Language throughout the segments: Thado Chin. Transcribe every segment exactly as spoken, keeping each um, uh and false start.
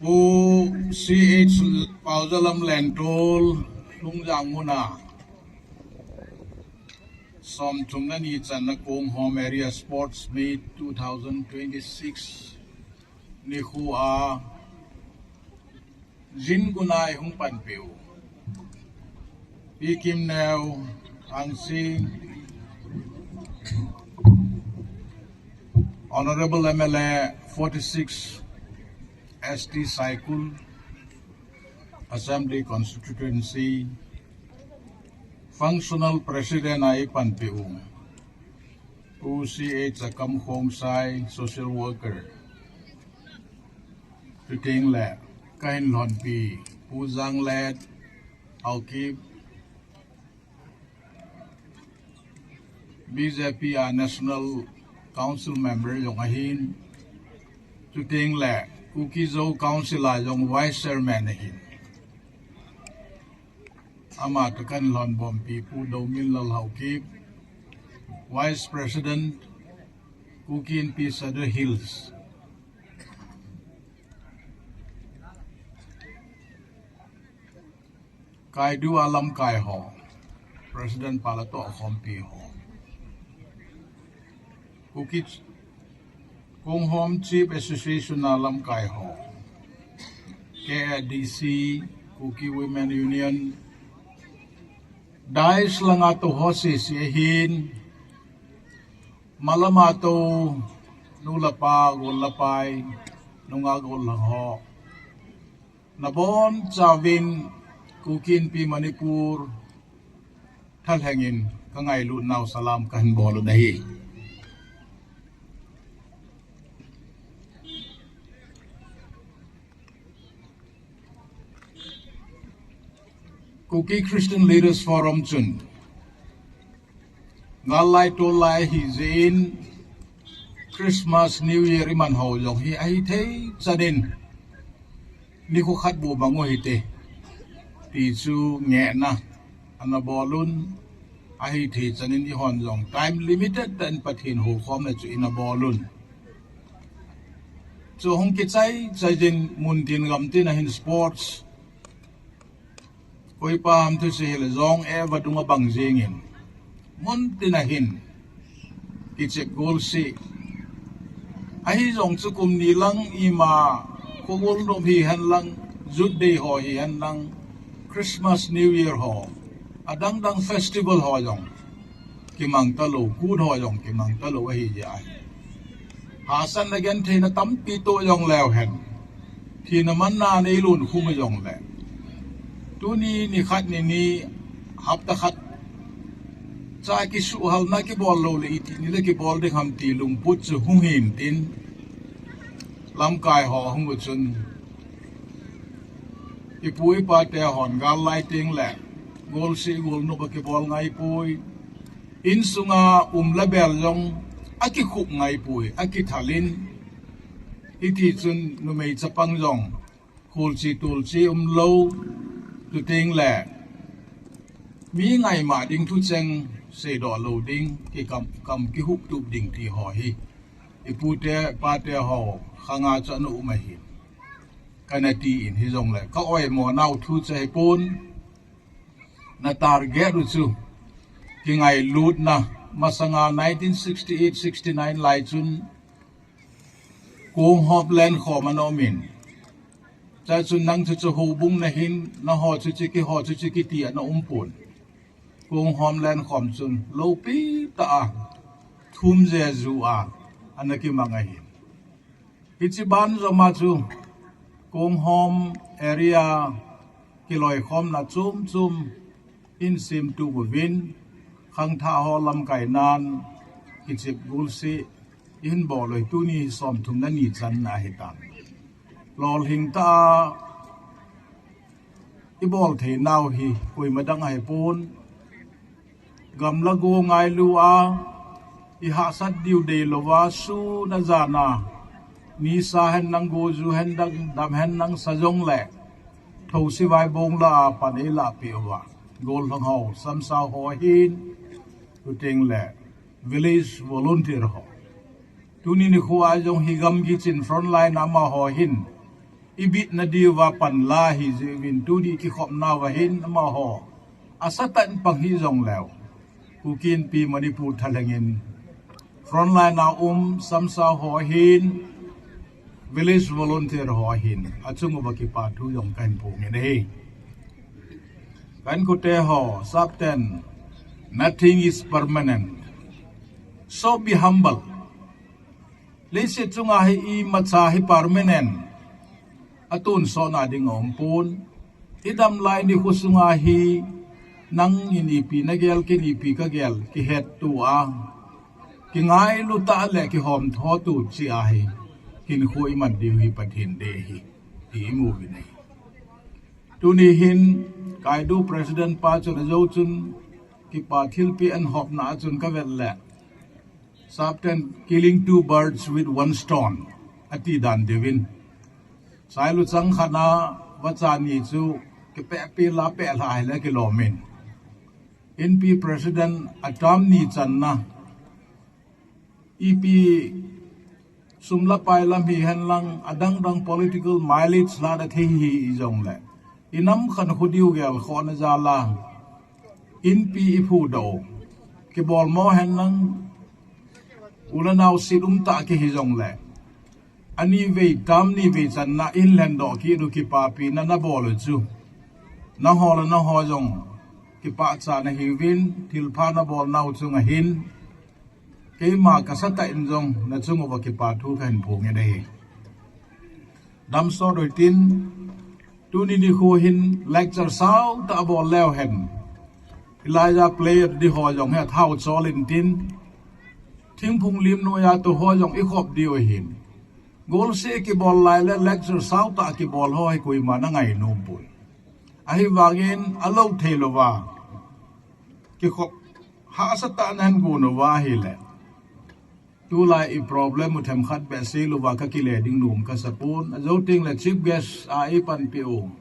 Pu C H Paojalam Lentol, Lungjang muna. Som thum na ni channa Kong Home Area Sports Meet two thousand twenty-six ni khu a Jin Gunai hung pan piu. Pi Kim Neo, Ang Sing, Honorable M L A, forty-six S T Saikul Assembly Constituency, Functional President a i pan piu, Pu C H Akam Khongsai, Social Worker. Chuteng le, ka hin lhon pi, Pu Janglet Haokip, B J P a National Council Member jong ahin. Chuteng le, Kuki Zo Council a jong Vice Chairman ahin. Ama toh ka hin lhon bompi Pu Domin Lal Haokip, Vice President, Kuki Inpi Sadar Hills. Kaidu a lamkai ho, President Palato Khompi ho. Kuki Kong Home Chief Association a lamkai ho, K A D C, Kuki Women Union, dais langa tou ho sese ahin, malama tou nu le pa, gol le pai, nungah gol lang ho. Nabon chauvin Kuki Inpi Manipur thalhengin ka ngailut nau salam ka hin bol u ahi. Kuki Christian Leaders Forum chun, ngal lai tol lai hi jeh in Christmas, New Year i man ho jong hi ahi thei chan in, nikho khat bou bang u hite, ti chu ngehna ana bol un, ahi thei chan in eihon jong time limited tah in Pathen houkhomna chu ina bol un. Chu hung kichai chai jin mun tin gam tin a hin sports, koi pa ham thusei hile jong e vadung a bang jingin, mun tin a hin kichep golseh. Ahi jong chu kum ni lang ima, khogol nop hi hen lang, Youth Day ho hi hen lang, Christmas, New Year ho, adang dang festival ho jong kimang talou, Kut ho jong kimang talou ahi jeh ahi. Hahsatna gentheina tampi toh jong leu hen, thina manna nei lhun khum jong le, tuni nikhat nini, hapta khat cha kisuhhalna kibol lou le iti ni le kibol ding ham ti lungput chu hung hin tin, lamkai ho hung u chun, ipu ipa te hon gal lai teng le golseh golnop a kibol ngai poi. Insunga um le bel jong akikhup ngai poi, akithal in. Hiti chun numei chapang jong khulchi tulchi umlou, chuteng le mi ngaima ding thucheng seidoh lou ding, kikam, kam kihup tup ding ti ho hi ipu te, pa te ho khanga chu ana um ahi. Kana ti in hijongle ka oimo nau thu chu ahipon, na target u chu kingailutna, masanga nineteen sixty-eight sixty-nine lai chun Kong Home lenkhom ana um in, cha chun nang chu chu houbung na hin, na ho chu chu ki, ho chu chu ki ti ana um pon. Kong Home lenkhom chun loupi tah a thum jeju a ana kimang ahi. Hiche ban joma chu Kong Home area kiloikhomna chom chom in semtup uvin, khangthah ho lamkai nan kichep golseh ihin bol u hi tuni somthum le ni channa ahitan. Lolhing tah a ibol thei nau hi koima dang ahipon, gamla go ngailu a, ihahsat diu deilouva, sun a jan a, nisa hen lang, goju hen lang, dam hen lang, sa jongle, thousi vaibong lah a pan eilahpeh uva, gollhang ho, samsao ho ahin, chuteng le village volunteer ho. Tuni nikho a jong hi gamgi chin frontline amaho hin ibitna diuva panla hi jeh uvin tuni kikhopna uva hin amaho asatah in pang hih jongleu, Kuki Inpi Manipur thalheng in frontline a um samsau ho ahin, village volunteer ho ahin, achung uva kipa thu jong kahin phongin ahi. Ka inkote ho, Sapten, nothing is permanent. So be humble. Leiset chunga hi imacha hi permanent a tonsotna ding aumpon. Idam lai nikho sunga hi nangin ipi nagel, ken ipi kagel kihetto a, kingailu tah le kihomtho to cheh ahi. Hinkho iman diu hi Pathen dei ahi ti imu uvin ahi. Tuni hin Kaidu President pa chun ajou chun kipa thilpeh ahin hopna a chun kavet le, Sapten killing two birds with one stone ati dan diuvin, sailu chang khat a vacha ni chu kipehpeh la peh lha hile kilom in, Inpi President a term ni channa, ipi sum le pai lam hihen lang adangdang political mileage lada thei hi jongle, inam khankho diu gelkhohna jal a Inpi iphudoh u, kibolmo hen lang, u le nao set umtah kihi jongle, anivei term nivei channa in lhendoh kit u, kipapina nabol u chu nangho le nangho jong kipahcha nahiuvin, thilpha nabolnau chunga hin keima kasatah in jong nachung uva kipa thu kahin phongin ahi. Damsot u hitin, tuni nikho hin lecture sautah bol leu hen, Elijah Player di ho jong hi athao chol intin, thingphung lim noiya tou ho jong ikhop diu ahin, golseh kibol lai le lecture sautah kibol ho hi koiman angainom poi. Ahivangin alou theilouva kikhop hahsatah nahin gon uva ahile, tulai i problem u themkhat beh seilouva kakile ding nom kasapon. Ajou tengle Chief Guest a eipanpeh u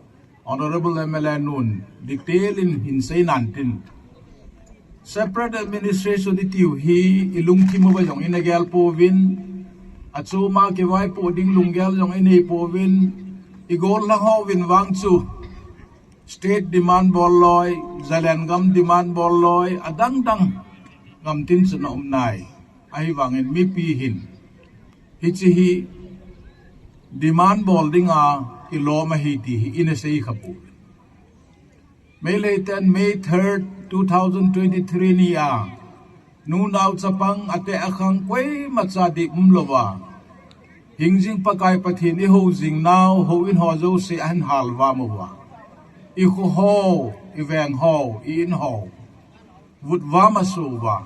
Honourable M L A nun detail in hin seinantin, separate administration itiu hi ilungthim uva jong ina gel pouvin, achoma kivaipoh ding lunggel jong inei pouvin, igollhang hovin vang chu state demand bol loi, Zalengam demand bol loi, adangdang gamtin chun aum nai. Ahivangin mipi hin hiche hi demand bol dinga ilom ahi ti hi ina sei khapoi. Meiteiten May third, two thousand twenty-three nia nunao chapang ateh akhang koimacha dip umlouva, hingjing Pakai Pathen ihou jingnau houin ho jouse ahin halvam uva, ikho ho, iveng ho, i-in ho vutvam asoh uva,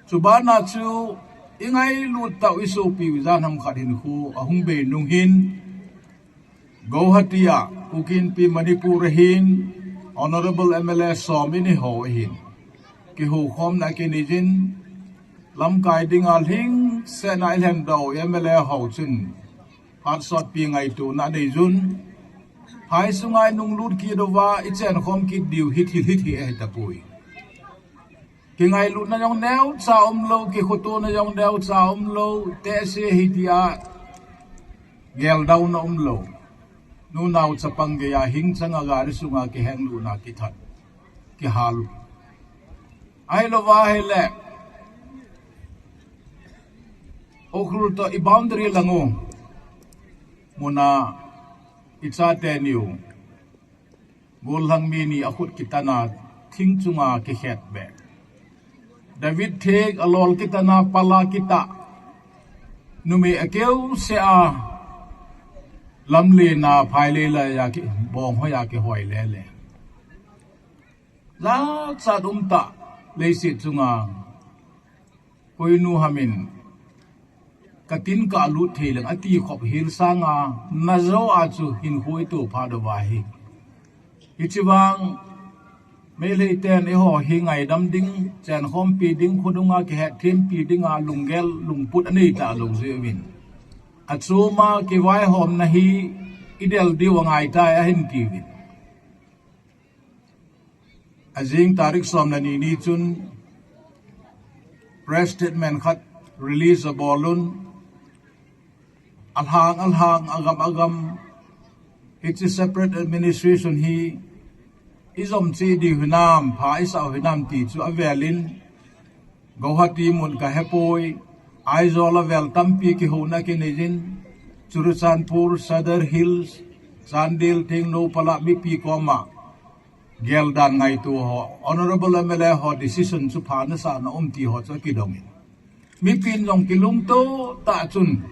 chubana chu ingailut tah u isopiu ijat ham khat hinkho ahung bei nung hin, Guwahati a Kuki Inpi Manipur a hin Honourable M L A som inei ho ahin, kihoukhomna kinei jin, lamkai dinga lhingsetna ilhendoh u M L A ho chun phat sotpi ngaitona anei jun, phai sunga inunglut kit uva ichenkhom kit diu hi thil hithi ahitapoi. Kingailutna jong neocha umlou, kikhotona jong neocha umlou, tehse hitia geldouna umlou, nunao chapang geiya hing changa gari sunga kihenglutna kithat, kihal u, ahilouva ahile Ukhrul toh i boundary lang u muna ichate niu gollhang mi ni akhut kitana thing chunga kikhetbeh, David thik alol kitana pala kitah, numei akeuseh a lamlena phailei laiya kibong hoiya kihoi lele, jachat umtah leiset chunga koinu hamin katin kalut thei leng ati khop hel sanga najou a chu hinkho itoh phat uva ahi. Hiche vang Meiteiten eiho hi ngaidam ding, chenkhompi ding, khonunga kihetthipi dinga lunggel lungput anei talou jeh uvin, achoma kivaihomna hi idel diu angaitai ahin tiuvin. Ajing tarik som le ni ni chun press statement khat release abol un, alhang alhang, agam agam Hiche separate administration hi ijom cheh diu hinam, pha isah u hinam ti chu avelin, Guwahati mun kahepoi, Aizawl a vel tampi kihouna kinei jin, Churachandpur, Sadar Hills, Chandel, Tengnoupal a mipi koma geldan ngaito ho, Honourable M L A ho decision chu pha nasah na um ti ho chu akidongin. Mipin jong kilungto tah chun,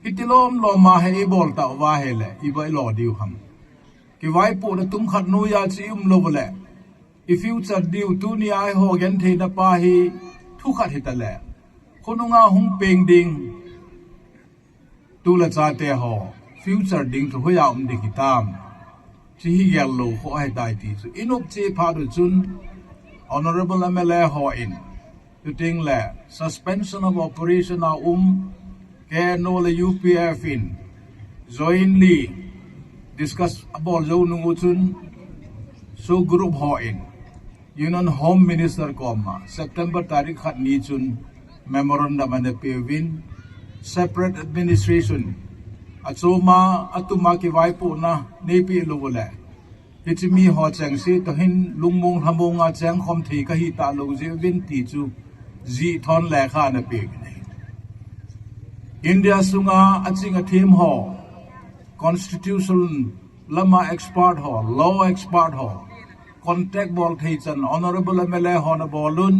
hiti lom lom a hi ibol tauva hile, iboilo diu ham. Kivaipohna tum khat noiya chu i um lou le, i future diu tunia eiho gentheina pa hi thu khat hita le, khonunga hung peng ding, tu le chate ho future ding chu hoiya um ding hitam. Hiche hi gel lou kho ahitai ti chu i nop cheh phat u chun Honourable M L A hon, chuteng le Suspension of Operation a um K N O le U P F in jointly discuss abol jou nung u chun, SoO group hon Union Home Minister koma September tarik khat ni chun memorandum ana peuvin, separate administration achoma atuma kivaipohna neipeh lou u le, hiche mi ho chengse toh hin lungmong lhamong a chengkhom thei kahi talou jeh uvin ti chu jihthon lekha ana peuvin ahi. India sunga aching athem ho, constitution lama expert ho, law expert ho contact bol thei chan Honourable M L A hon abol un,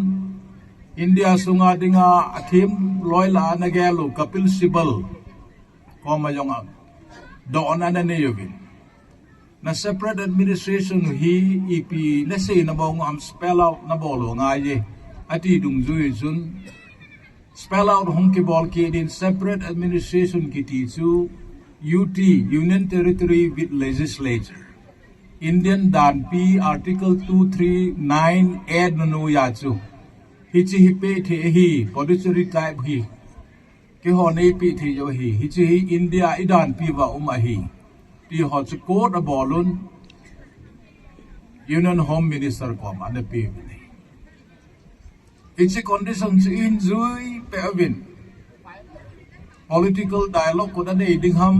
India sunga dinga athem loi lah a ana gel u Kapil Sibal koma jong a dohna ana nei uvin, na separate administration hi ipi nasei na mong ham, spell out nabol u ngai e, ati dungjui chun spell out hung kibol kit in, separate administration kiti chu U T, Union Territory with Legislature, Indian danpi Article two three nine A noiya chu hiche hi peh thei ahi, Puducherry type hi keiho neipeh thei jou ahi, hiche hi India idanpi uva um ahi, ti ho chu quote abol un, Union Home Minister koma ana peuvin ahi. Hiche condition chu ihin jui peh uvin, political dialogue koi in anei ding ham,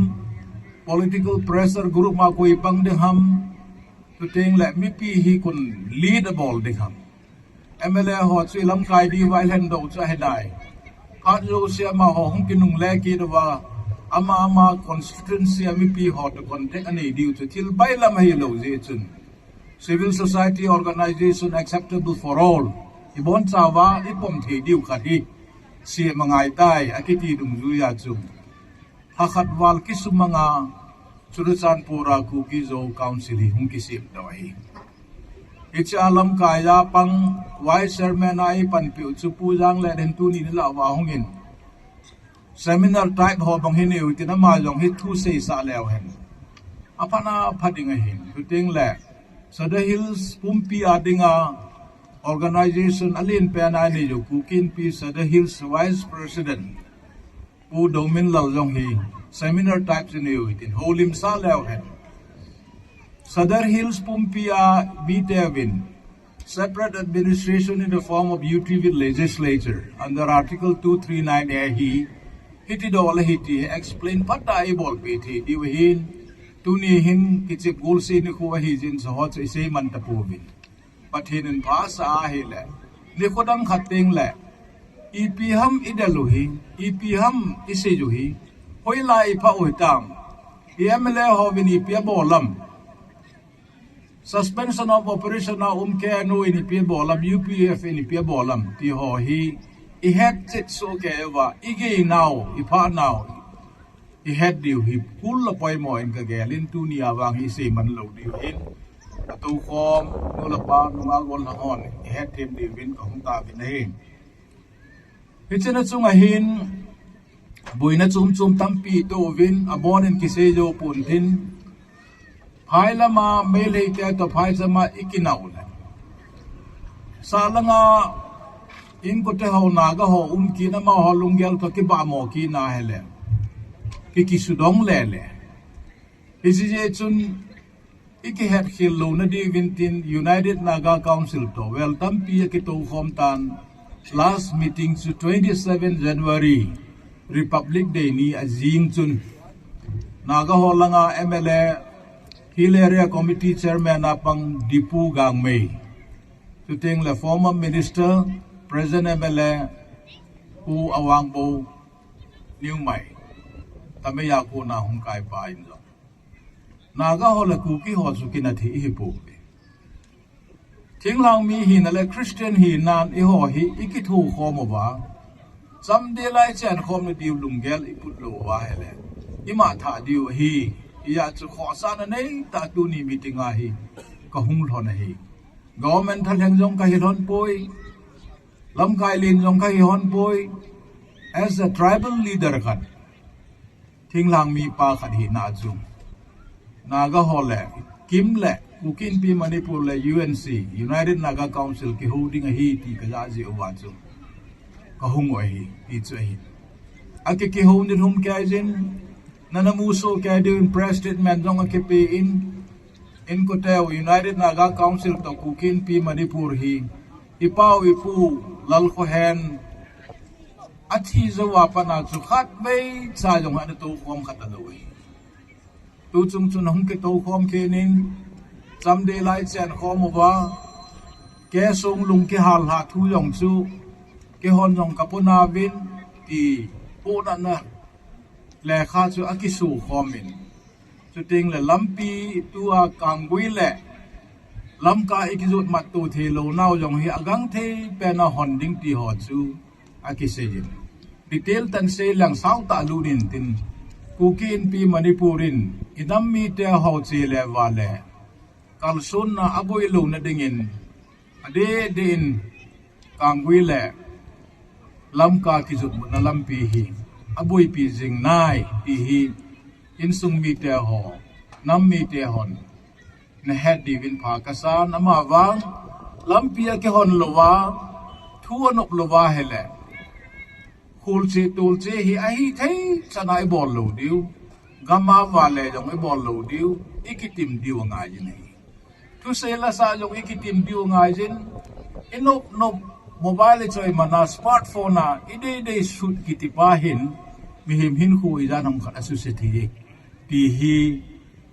political pressure group ma koi pang ding ham, chuteng le mipi hi koi in lead abol ding ham. M L A ho chu ilamkai diuva ilhendoh u chu ahi nai. Phat jouse amaho hung kinungle kit uva, ama ama constituency a mipi ho toh contact anei diu chu thil bailam ahilou jeh chun, civil society organization acceptable for all, ibonchauva ipom thei diu khat hi sem angaitai akiti dungjuiya chu, lhakhat val kisumanga Churachandpur a Kuki-Zo Council hi hung kisemdoh ahi. Hichea lamkaiya pang Vice Chairman a eipanpiu chu Pu Jangleh hin tuni nilah uva hungin, seminar type ho bang hi neiu hitin, ama jong hi thu seisah leu hen aphatna pha ding ahin. Chuteng le Sadar Hills pumpi a dinga organization alen pen a inei u Kuki Inpi Sadar Hills Vice President Pu Dominlal jong hi seminar type chu neiu hitin, houlimsah leu hen. Sadar Hills pumpi a miteuvin separate administration in the form of U T with legislature under Article two three nine A hi hiti doh le hiti explain phatah a eibolpeh thei diu ahin, tuni hin kichep golseh nikho ahijeh in hicheho chu iseiman tapouvin. Pathen in phasah ahile, nikho dang khat tengle ipi ham idel u hi, ipi ham isei u hi, hoilai iphah u hitam, i M L A hovin ipi abol lam, Suspension of Operation a um K N O in ipi abol lam, U P F in ipi abol lam, ti ho hi ihetchet sohkei uva, igeinau, iphahnau ihet diu hi kul le poimo in kagelin, tunia vang hi iseiman lou diu ahin, atoukhom nu le pa, nungah gollhang hon ihetthem diuvin kahung tauvin ahi. Hichena chunga hin boina chom chom tampi itoh uvin, abonin kisei jou pontin, phai lama Meiteite toh phaichama ikinah u le, sahlanga inkote ho, Naga ho um kit in, amaho lunggel toh kibahmo kit in ahile, ki kisudong lele. Hiche jeh chun ikihetkhel louna diuvin tin United Naga Council toh vel tampi akitoukhom tan, last meeting chu twenty seven January, Republic Day ni ajing chun Naga ho langa M L A Hill Area Committee Chairman a pang Dipu Gangmei, chuteng le former Minister, present M L A, Pu Awangbow Newmai, Tamei a kona hung kai pa in jong, Naga ho le Kuki ho chu kina thei ihi pouve. Thinglhang mi hina le Christian hina in eiho hi ikithokhom uva, chamdei lai chenkhom na diu lunggel iput lou uva ahile, ima thah diu ahi. Hijeh chun khohsahna neitah tuni meeting a hi kahung lhon ahi. Government thalheng jong kahi lhon poi, lamkai len jong kahi lhon poi. As a tribal leader khat, thinglhang mipa khat hina chu, Naga ho le, KIM le, Kuki Inpi Manipur le U N C, United Naga Council kihou ding ahi ti kajah jeh uva chu kahung u ahi, ti chu ahi. Aki, kihou ni lhum kei jin, nana musoh kei diu in press statement jong akipe in, in koteu United Naga Council toh Kuki Inpi Manipur hi, ipau ipu Lalkhohen athi jou a pat a chu khatvei cha jong ana toukhom kha talou ahi. Tuchung chun ahung kitoukhom kit in, chamdei lai chenkhom uva, keisung lung kihal lhah thu jong chu, keihon jong kaponauvin, ti pohnatna lekha chu akisukhom in, chuteng le lampi tua Kanggui le Lamka ikijot matto theilou nau jong hi agangthei pen a hon ding ti ho chu akisei in. Detail tah in sei leng sao tah lut in tin, Kuki Inpi Manipur in inam mite ho che le vale kalsonna aboi louna dingin, adeh deh in Kanggui le Lamka kijotna lampi hi aboipi jing nai ti hi insung mite ho, nam mite hon nahet diuvin pha kasan. Amavang lampi akihon louva, thu anop louva ahile, kholche tolche hi ahithei chan a ibol lou diu, gam a vale jong ibol lou diu, ikitim diu angai jin ahi. Thusei lasah jong ikitim diu angai jin, inop nop mobile ichoi man a smartphone a idei dei sut kiti pa hin, mihem hinkho ijat ham khat asuse thei e, ti hi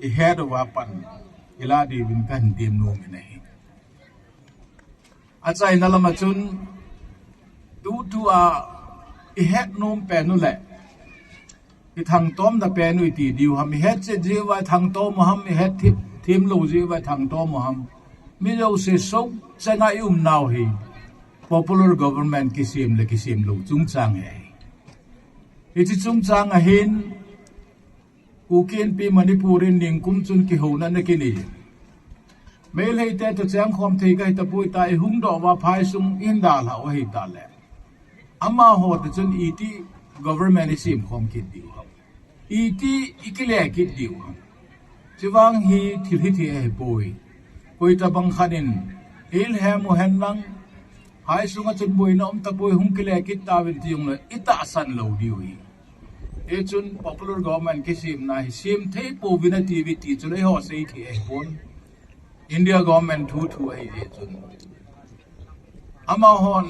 ihet uva pan ilah diuvin kahin tem nom in ahi. Achaina lam a chun, tutua ihet nom pen u le ithangtomna pen u iti diu ham, ihet chet jeh uva ithangtom u ham, ihet them, them lou jeh uva ithangtom u ham. Mi jouse sou chang a ium nau hi popular government kisem le kisem lou chungchang ahi. Hiche chungchang a hin, Kuki Inpi Manipur in ningkum chun kihouna ana kinei. Meitei te toh chengkhom thei kahi tapoi, tua ihung doh uva phaisung ihin dalhah u ahi tale, amaho toh chun iti government isemkhom kit diu ham, iti ikile kit diu ham. Chuvang hi thil hithei ahipoi. Koi tabang khat in eilhem u hen lang, phaisung a chun boina um tapoi, hung kile kit tauvin ti jongle itahsan lou diu ahi. Hichun popular government kisemna hi sem thei pouvin ati uve ti chu le eiho sei thei ahipon. India government thu thu ahi jeh chun, amahon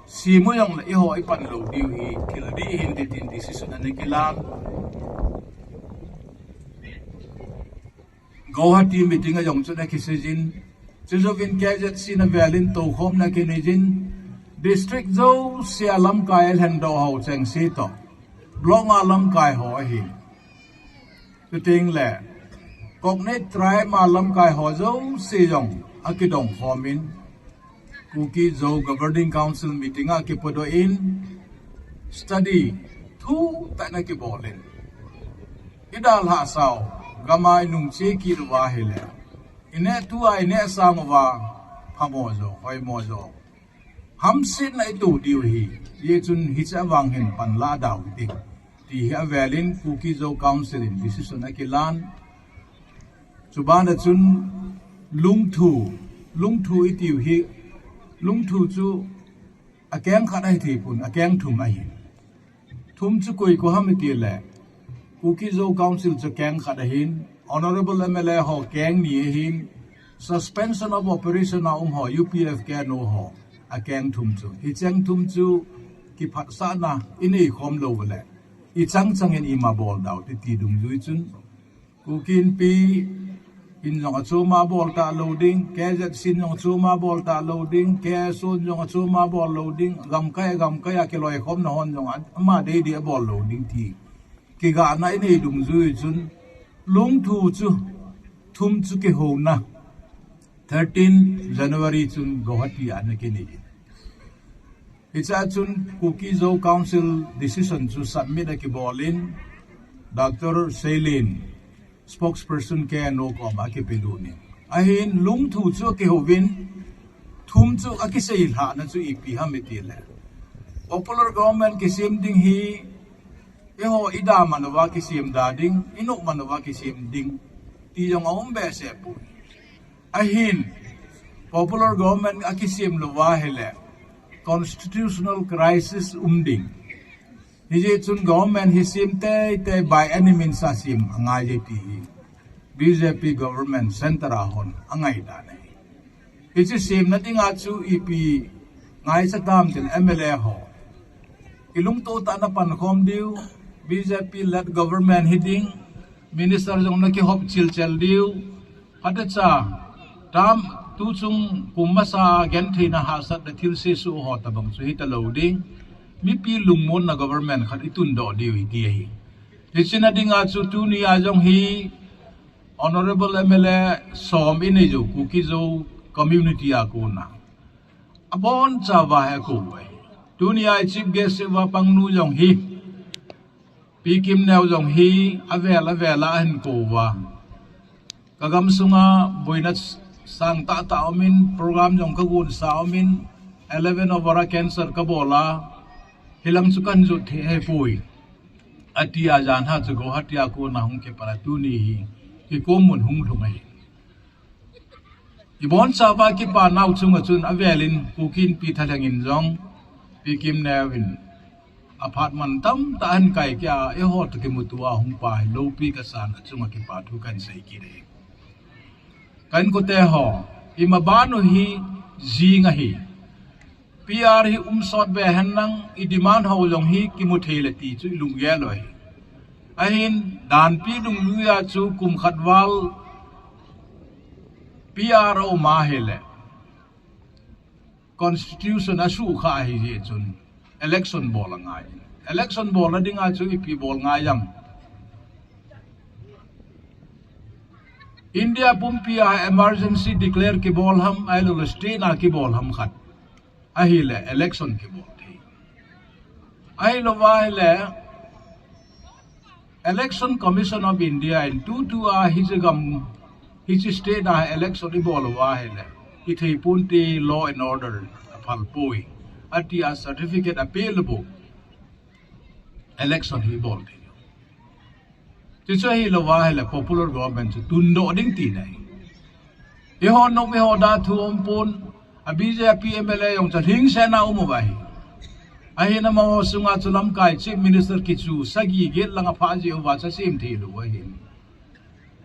sem u jongle eiho ipan lou diu ahi, thil dih hinte tin decision ana kilan. Guwahati meeting a jong chun akisei jin, chujouvin K Z C na velin toukhomna akinei jin, district jouse a lamkai alhendoh ho chengse toh, block a lamkai ho ahi. Chuteng le cognate tribe a lamkai ho jouse jong akidong khomin, Kuki Zo Governing Council meeting a kipodoh in, study thutah in akibol in, idalhah sau, gam a inungche kit uva ahile, ineh tua ineh sang uva, phamo jo, hoimo jo, hamsetna ito diu ahi. Hijeh chun hiche a vang hin pan la dau hite, ti hi avelin Kuki Zo Council in decision akilan. Chuban a chun lungthu, lungthu itiu hi, lungthu chu akeng khat ahithei pon, akeng thum ahi. Thum chu koi koi ham itile, Kuki Zo Council chu keng khat ahin, Honorable M L A ho keng ni ahin, Suspension of Operation a um ho, U P F K N O ho, akeng thum chu. Hicheng thum chu kiphatsahna inei khom lou uleh, ichang chang in ima bol dau ti ti dungjui chun, Kuki Inpi in jong achom a bol talou ding, K Z C in jong achom a bol talou ding, K S O in jong achom a bol lou ding, gamkai, gamkai a kiloikhomna hon jong ama deidei abol lou ding ti kigahna inei dungjui chun, lungthu chu thum chu kihouna thirteen January chun Guwahati a ana kinei in. Hichea chun Kuki Zo Council decision chu submit akibol in, Doctor Seilin, spokesperson K N O koma akipelut in. Ahin lungthu chu akihouvin, thum chu akiseilhahna chu ipi ham itile, popular government kisem ding hi, eiho idam man uva kisem da ding, inop man uva kisem ding, ti jong aum behseh poi. Ahin, popular government akisem louva hile, constitutional crisis um ding. Hijeh chun government hi sem teitei by any means a sem angai e ti hi B J P government centre a hon angai dan ahi. Hiche semna dinga chu ipi ngaicha tam tin M L A ho, ilungtoh tah a napankhom diu, B J P led government hiding, minister jong nakihop chilchel diu, phatecha, tam, tuchung kum masa gentheina hahsatna thilse soh ho tobang chu hitalou ding, mipi lungmonna government khat itundoh diu hiti ahi. Hichena dinga chu tunia jong hi Honourable M L A som inei u Kuki Zo community a kona, abonchauva hi akou uve. Tunia i chief guest uva pangnu jong hi, Pi Kimneo jong hi avel avel a ahin kou uva. Kagam sunga boina sangtah tah aumin, program jong kagonsa aumin, eleven over a cancer kabol a, hilang chu kahin jot thei ahipoi, atia janhi chu Guwahati a kona hung kipan a tuni hi, hikom mun hung lhung ahi. Ibonchauva kipa nau chunga chun avelin Kuki Inpi thalheng in jong, Pi Kimneo in aphat mantam tah ahin kaikit a, eiho toh kimuto a hung pa hi loupi kasan a chunga kipa thu kahin sei kit e. Ka inkote ho, imaban u hi jing ahi. P R hi um sot be henlang, i demand ho jong hi kimu thei le ti chu ilunggel u ahi. Ahin, danpi dungjuia chu kum khat val P R aum a hile, constitution asukha ahijeh chun election bol angai. Election bolna dinga chu ipi bol ngai ham? India pumpia emergency declare kibol ham, ahiloule state a kibol ham khat, ahile election kibol thei. Ahilouva ahile Election Commission of India in tutua hiche gam, hiche state a election ibol uva ahile, ithei ponte, law and order aphal poi, atia certificate apeh lou bou election hi ibol thei. Chuchu ahilouva ahile popular government chu tundoh ding tina ahi. Eiho nop eiho da thu umpon, a B J P M L A jong chu lhingsetna um uva ahi. Ahin amaho sunga chu lamkai Chief Minister kichu sagi get lang aphah jeh uva chu asem theilou ahin,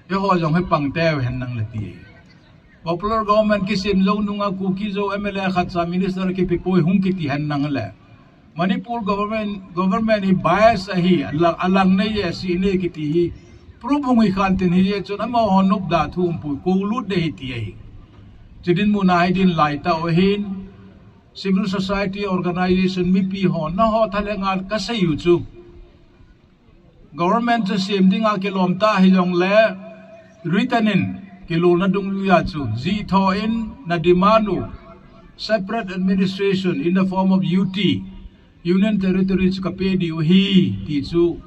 eiho jong hi pangteu hen nang le ti ahi. Popular government kisem jou nunga Kuki Zo M L A khatcha minister kipepoi hung kiti hen nang le, Manipur government, government hi bias ahi, alang, alang nei e, asih nei kiti hi proof hung hikhan tin, hijeh chun amaho nop da thu umpoi, koulut ding ahi ti ahi. Chudin muna hi din laitah u ahin, civil society organisation mipi ho, nangho thalhenga kasei u chu, government chu sem dinga kilom tah hijongle, written in kilolna dungjuia chu jih tho in na demand u separate administration in the form of U T, Union Territory chu kapeh diu ahi ti chu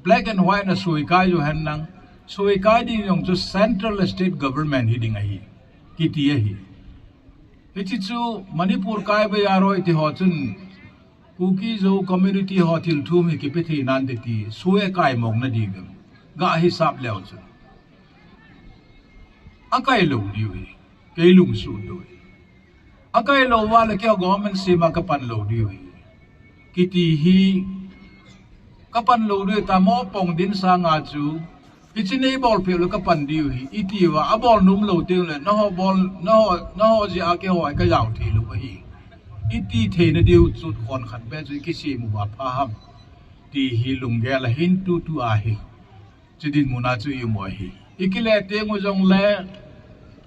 black and white na soikai u hen nang, soikai ding jong chu central state government hiding ahi, kiti ahi. Hiche chu Manipur kai bei a roi ti ho chun Kuki Zo community ho thil thum hi kipe thei nante ti soi akai mong na ding, ga hisap leu chun akai lou diu ahi, kei lungsuh diu ahi. Akai lou uva le keiho government sem a kapan lou diu ahi, kiti hi kapan lou diu ta, mopohna ding sanga chu, hiche neibolpeh u le kapan diu ahi, iti uva, abol nom lou teng le, nangho bol, nangho, nangho jeh a keiho hi kajao theilou ahi, iti theina diu chu khon khat beh chu ikisem uva pha ham, ti hi lunggel ahin tutua hi, chudin muna chu i um u ahi. Ikile teng u jongle,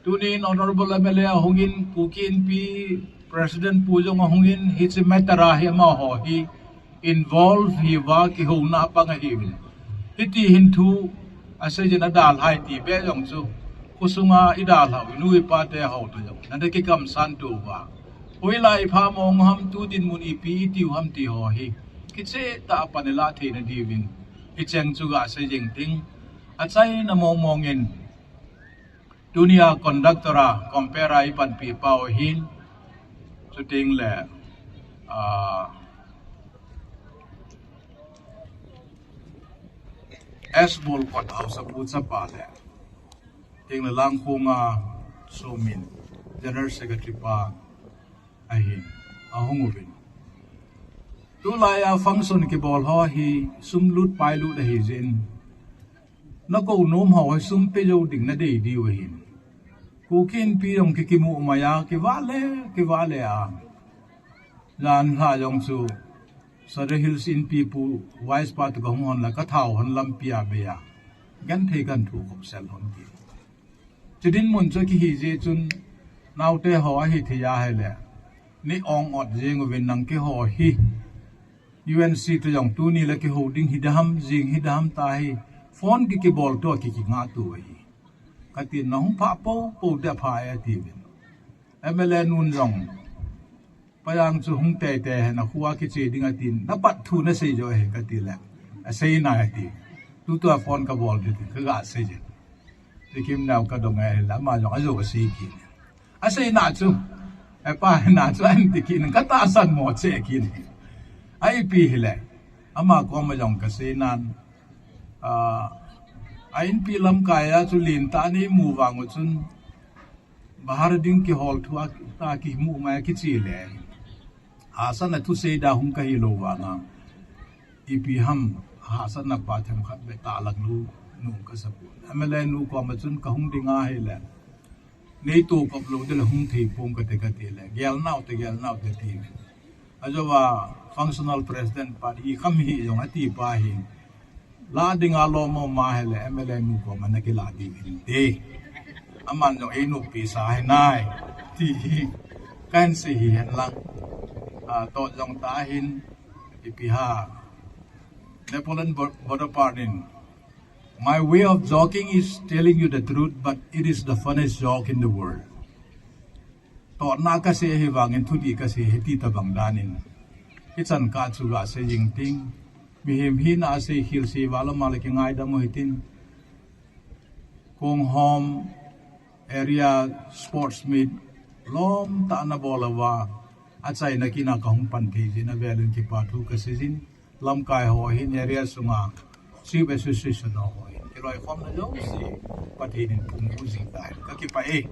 tunin Honorable M L A ahungin, Kuki Inpi President pu jong ahungin, hiche matter a hi amaho hi involve hiuva kihouna apang ahiuvin. Hiti hin thu asei jin adalhah ti beh jong chu, khosunga idalhah u inu ipa te ho toh jong nana kikamsan tou uva, hoilai ipha mong ham, tu dinmun ipi itiu ham ti ho hi kicheh tah a pan ilah theina diuvin, hicheng chu gasei jing ting. Achaina mong mongin, tunia conductor a compere a ipanpi pau hin, chutengle, ah, S Bolkot Haosapu chapa le, tengle Langkhonga Somin, General Secretary pa ahin, ahung uvin. Tulai a function kibol ho hi sum lut pai lut ahijeh in, nakou nom ho hi sum pe jou ding nadei diu ahin. Kuki Inpi jong kikimu mai a, kivale, kivale a. Jan lha jong chu Sadar Hills Inpi pu Vice pa toh kahung hon la, kathao hon lampi a bei a, genthei kan thu khop sel hon ti. Chudinmun chu kihi jeh chun, naote ho ahithei ahile, nei ong ot jeng uvin, nang keiho hi U N C toh jong tuni le kihou ding hidam, jing hidam tahi, phone kikibol tou, kikingah tou ahi. Katin, nahung phah poupou deh pha e atiuvin. M L A nun jong, Pajang chu hung teitei hen, akhoa kiche ding atin, napat thu nasei jo ahi katile, asei nai ati. Tutua phone kabol ding tin kagasei jin. Tikim nau kadong ahile ama jong ajou asei kit. Aseina chu, epa hina chu anti kit, katahsan mo cheh kit. A ipi hile, ama koma jong kaseinan, ah, a inpi lamkai a chu lentah a neimu vang u chun, Bahar ding kihol thu a, ta kimu mai a kiche le, hahsatna thusei da hung kahilou vanga, ipi ham, hahsatna pa themkhat beh tahlang lou nom kasapon. M L A nu koma chun kahung ding ahile, neitoh kop lou ding le hung thei pong kati katile, gelnau te, gelnau te ti. Ajouva functional president pa hi kham hi jong ati pa hi, lah dinga lom um ahile M L A nu koma nakilah diu hinte. Aman jong einoppi sa hinai ti hi kahin sei hihen lang. Ah, toh jong tahin, ipi ha, Napoleon Bo-, Bonaparte in, My way of joking is telling you the truth, but it is the funniest joke in the world. Tohna kasei hi vangin thudih kasei hi ti tabang danin, hichan kah chu gasei jing ting. Mihem hina asei khel sei val ama le kingaidam u hitin. Konghom area sports meet lomtah a nabol uva, achaina kina kahung pan thei jeh in avelin kipa thu kasei jin. Lamkai ho hin, area sunga Chief Association ho hin, kiloikhomna jouse Pathen in pung u jing tai. Kakipah e.